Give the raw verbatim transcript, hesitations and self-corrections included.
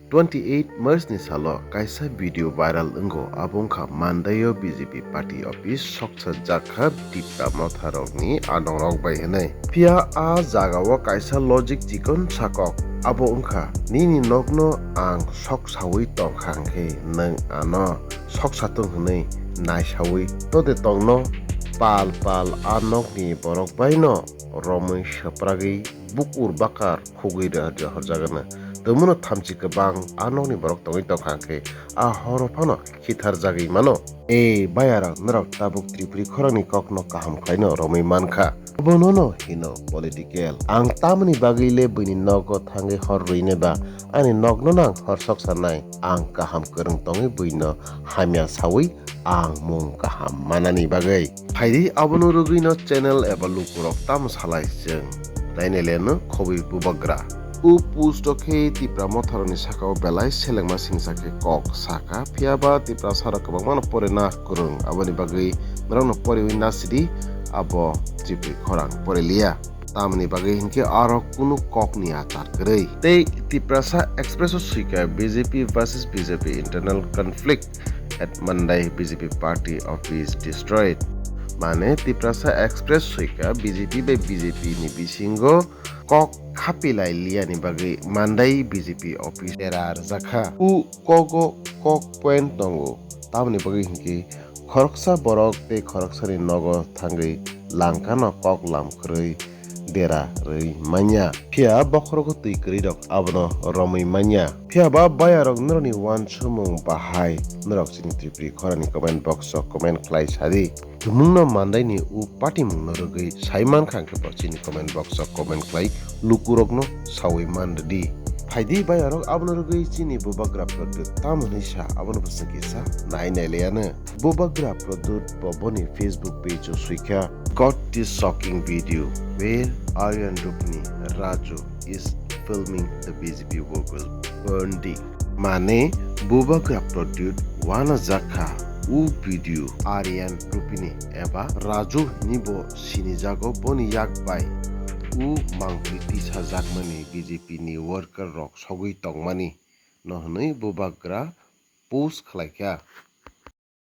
Twenty eight March ni salo kaisa video viral wngo, abo wngkha Mandaio B J P party office soksa jakha Tipra motha rokni anongrok bai hwnwi. Phiya a jagao kaisa logic chikon sakok, abo wngkha, "Nini nokno ang sok sawi tongkha hwnkhe nwng ano soksa tong hwnwi naisawi tode tongno?" Pal pal a nokni borok baino romwi swpragwi bukur bakar khugwi rohorjagano. Tongmano thamchi kwbang a nokni borok tongwi tongkha hwnkhe a horo phano khitharjagwi mano. E bayarok, norok tabuk Tripuri khorangni kokno kaham khlaino romwi mankha. Obonono hino political. Ang tamoni bagwi le buini nogo thangwi hor rwinai ba? Ani nokno nang hor soksa nai. Ang kaham kwrwng tongwi buino hamya sawi ang mung kaham manani bagwi. Phaidi abono rwgwino channel eba lukurok tamo salai chwng. Nainai leno khobwi bubagra. O post o khe Tipra motharokni sakao belai selengma singsa khe kok sakha, phiya ba Tiprasarok kwbangmano porina kwrwng, aboni bagwi norokno poriwi nasidi abo Tripuri khorang poriliya. Tamoni bagwi hinkhe aro kunu kokni achar kwrwi. Tei Tiprasa Express o swikha B J P versus B J P internal conflict at Mandai B J P party office destroyed. Mane Tiprasa Express swikha B J P bai B J P ni bisingo kok khapilai liyani bagwi Mandai B J P office dera rwjakha. O kogo kok point tongo, tamoni bagwi hinkhe khoroksa borok tei khoroksani nogo thangwi langkano kok lam kwrwi dera rwi manya. Phiya bokhorogo twi kwrwirok abono romwi manya. Phiya ba bayarok norokni uansukmung bahai norok chini Tripuri khorani comment box o comment khlai sadi. Tumungno Mandaini o patimungno rwgwi sai mankha hwnkhe bo chini comment box o comment khlai lukurokno sawi man rwdi. Phaidi bayarok abono rwgwi chini bubagra Pradyut tamo hwnwi sa, abono bwswk kisa nai nai laiano. Bubagra Pradyut bo boni Facebook page o swikha, "Got this shocking video where Aryan Rupini Raju is filming the B J P workers burning." Mane bubagra Pradyut uanajakha o video. Aryan Rupini eba Raju hwnwi bo sinijago, boni yak bai o mangpili tisajakmani B J P ni worker rok sogwi tongmani no hwnwi bubagra post khlaikha.